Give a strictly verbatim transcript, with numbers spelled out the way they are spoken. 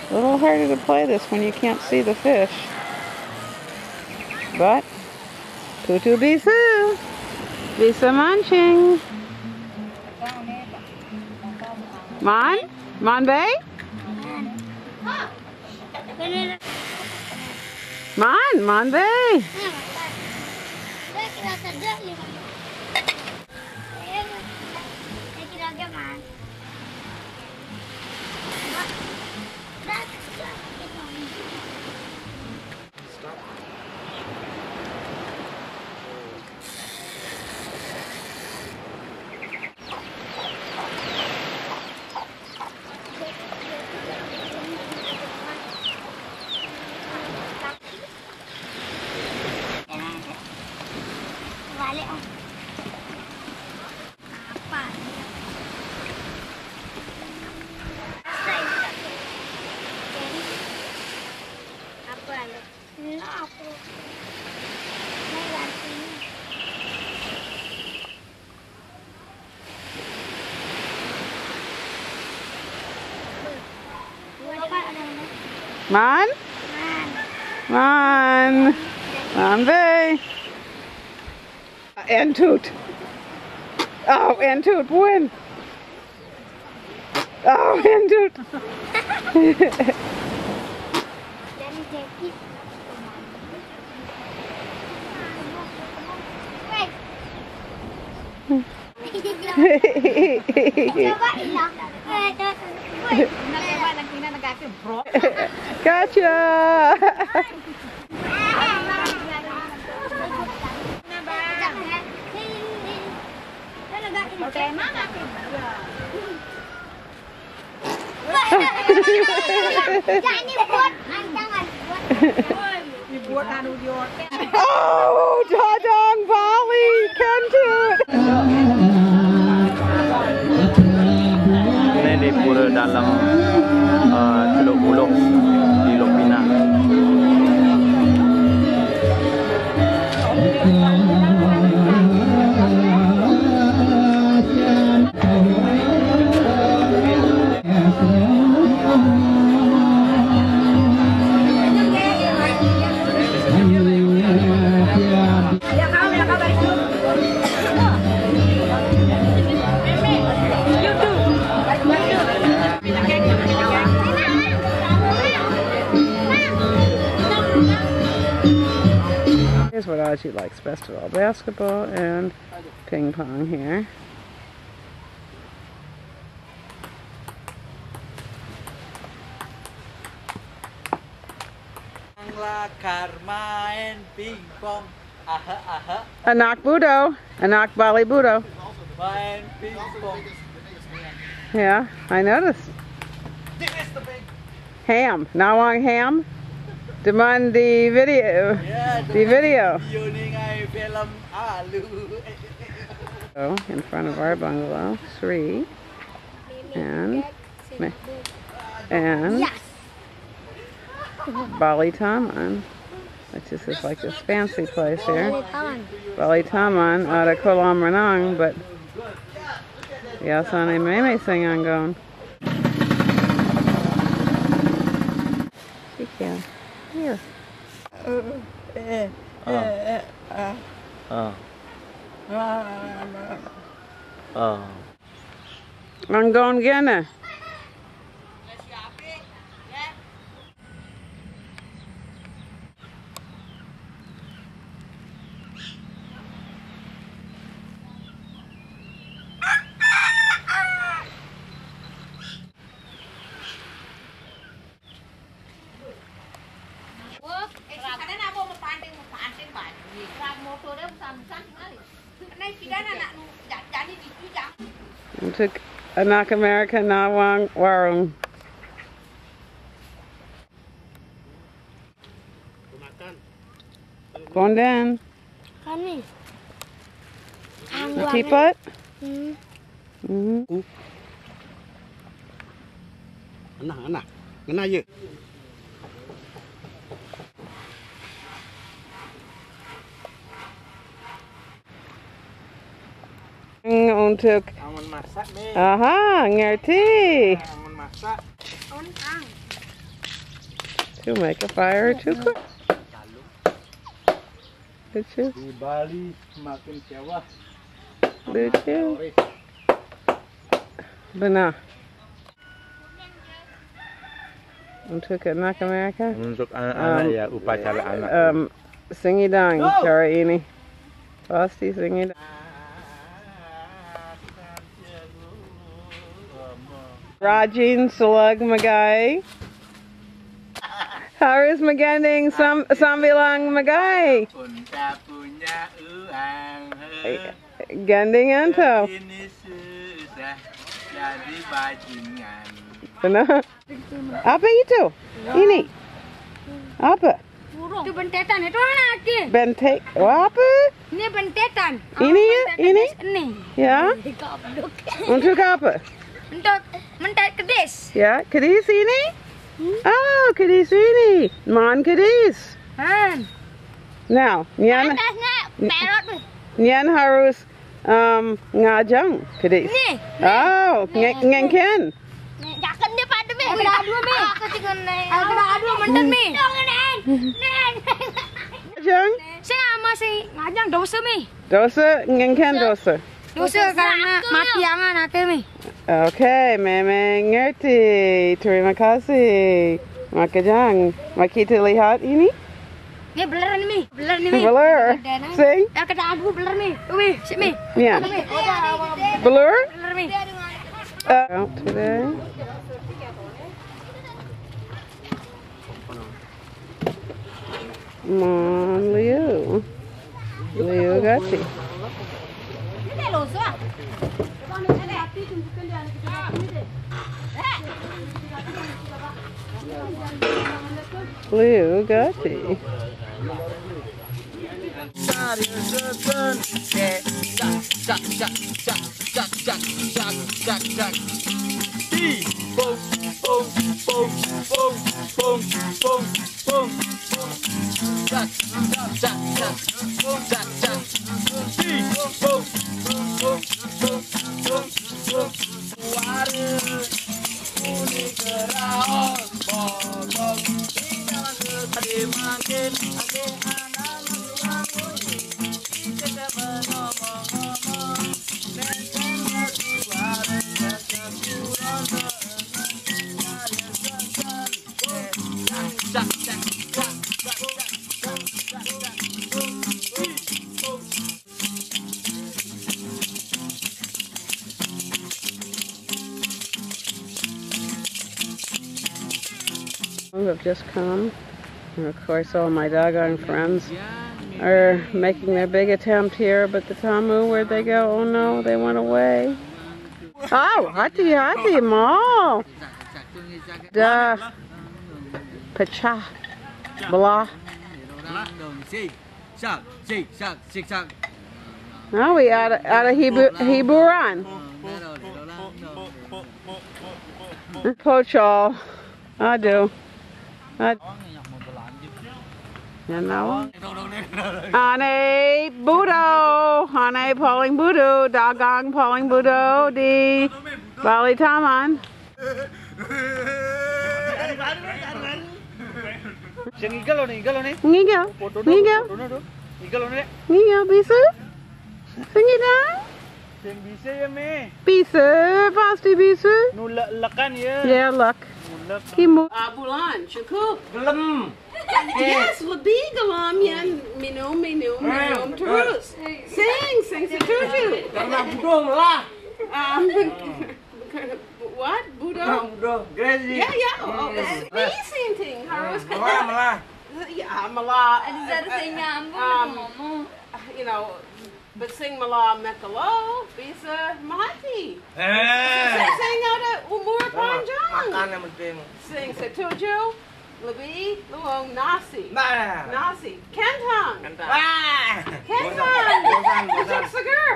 A little harder to play this when you can't see the fish. But, Tutu Bisu. Bisa mancing. Man? Man Bay? Man, Man Bay. Balik, Om. Apa? Apa, Om? Ini aku. Ini gantinya. Man? Man. Man Bay. Entut. Oh, entut, buen. Oh, entut. Coba hilang. Eh, coba. Gotcha. Jangan dibuat, jangan buat. Oh, Dadang Bali, kentut. Ini di pura dalam uh, Teluk Buluk di Lok Pinang. Here's what Aji likes best of all, basketball and ping pong here. Ang lakar main pingpong. Aha, aha. Anak Budo. Anak Bali Budo. Main pingpong. Yeah, I noticed. This is the big Ham. Nawang Ham. Demand the video. Yeah, the video. Video ni ngai film alu. So, in front of our bungalow, Sri and and Yes. Bali Taman, which is just like this fancy place here. Bali Taman out of Kolam Renang, but Yasane Meme sing on going. She can. Here. Oh. Oh. Oh. Ang gawin gana. Wah, eh, kadang aku mau panting, mau panting, Pak. Motornya usah-usah tinggal. Karena tidak anak nu ja-, jadi di Jujang. Untuk anak Amerika nawang warung. Konden. Kami. Tipat? Hmm. Hmm. Anak, anak. Kena ya. Untuk Amun masak nih. Aha, ngerti. Amun masak. Amun ang. You make a fire to cook. Did you? Di Bali semakin jauh. Did you? Benar. Untuk anak Amerika? Untuk anak-anak, um, ya, upacara anak. Um, singidang, oh, cara ini. Pasti singidang. Rajin selag magai. Harus maganding sam sambilang magai. Unta punya uang. Gandingan to. Ini susah jadi bajingan. Benar. Apa itu? Ini. Apa? Burung. Itu bentetan, itu anak. Bente, apa? Ini bentetan. Ini ya, ini? Ini. Ya. Goblok. Untuk apa? Untuk mentet kedis. Ya, kedis ini? Hmm? Oh, kedis ini. Man kedis. Man. Now, nyan, atasnya perot tuh. Nyan harus, um, ngajang kedis. Nih. Oh, nge ngengken. Nih, jangan dia pada, Mi. Ada dua, Mi. Aku juga nih. Ada dua, mantan, Mi. Jangan, Nen. Nen. Ngajang. Saya sama si ngajang dosa, Mi. Dosa, ngengken dosa. Dosa karena mati yang anaknya, Mi. Okay, Meme ngerti. Terima kasih. Makajang. Makita lihat ini? Ini beler nih, Mi. Beler nih, Mi. Beler. Sing. Ya, kena aku beler, Mi. Wih, si, Mi. Ya. Beler? Beler, Mi. Uh, out today. Mon Liu. Liu Gati. Liu Gati. I've just come. And of course, all my doggone friends are making their big attempt here, but the Tamu, where'd they go? Oh no, they went away. Oh, hati hati, mall. Duh. Pecah. Belah. Now we out of, out of Hibu-, Hiburan. Pochol. I do. I, you know. Ane Budo. Ane Pauling Budo. Dagang Pauling Budo di Bali Taman. Sing ngigel loh nih, ngigel loh nih. Ngigel. Foto dulu, ngigel. Foto dulu. Ngigel loh nih. Ngigel bisa? Sing ngigel? Sing bisa ya, Mi? Bisa, pasti bisa. Nulek-lekan ya. Ya, lek. Nulek. Kimu. Ah, bulan, cukup. Gelem. Yes, lebih gelem yang minum, minum, minum terus. Sing, sing setuju. Karena butuh lah. Um, What? Budo? Budo, crazy. Yeah, yeah. Oh, oh, it's amazing thing. Harus melah, melah. Yeah, melah. Ada zat saya nyambung, um, ngomong. You know, but sing melah mekalo, bisa mati. Eh. Sing, sing ada umur panjang. Makan yang penting. Sing setuju, lebih luong nasi. Nah. Nasi. Kentang. Kentang. Wah. Kentang. Bosan, bosan, bosan. Segar.